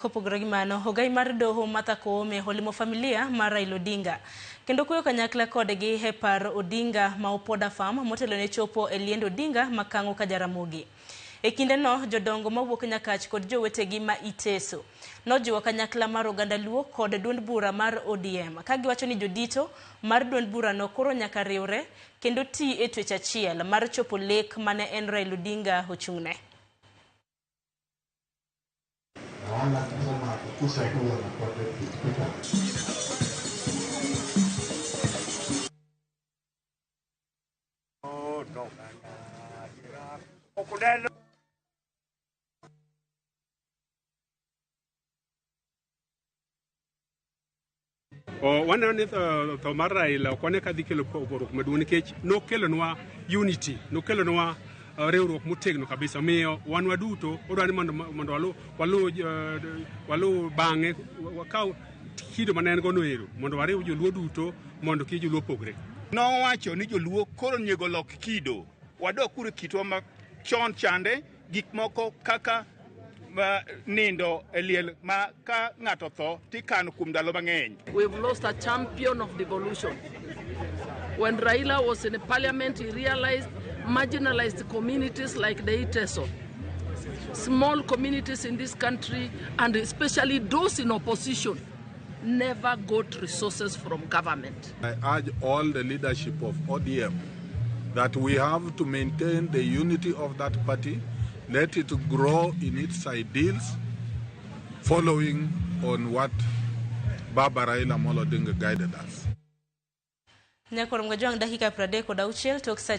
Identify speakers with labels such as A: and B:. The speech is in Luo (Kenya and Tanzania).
A: Kopogore gi mano, ogai mar doho Martha Koome olimo familia mar Raila Odinga kendo kuyo kanyakla kodgi e par Odinga ma Opoda Farm motelo ne chopo e liend Odinga ma Kang'o ka Jaramogi. E kindeno, jodongo mawuok Nyakach kod jowetegi ma Iteso nojiwo kanyakla mar oganda Luo kod duond bura mar ODM ka giwacho ni jodito mar duond burano koro nyaka riwre kendo ti e twech achiel mar chopo lek mane en Raila Odinga ochung'ne.
B: Waneno ni tho mar Raila ok wane ka dhi kelo pogruok maduong' nikech nokelonwa unity, nokelonwa riwruok motegno kabisa. Omiyo wan waduto odwa ni mondo waluw bang'e, wakaw kido mane en go no ero mondo wariw joluo duto mondo kik joluo pogre.
C: Nowacho ni joluo koro onego lok kido, wadok kuro e kitwa machon chande, gik moko kaka nindo e liel ma ka ng'ato tho tikano kuom ndalo mang'eny.
D: We've lost a champion of devolution. When Raila was in parliament, he realized marginalized communities like the Iteso, small communities in this country, and especially those in opposition, never got resources from government.
E: I urge all the leadership of ODM that we have to maintain the unity of that party, let it grow in its ideals, following on what Baba Raila Amolo Odinga guided us.
A: Nyakoro Mgajwang' dakika 36 tok saa.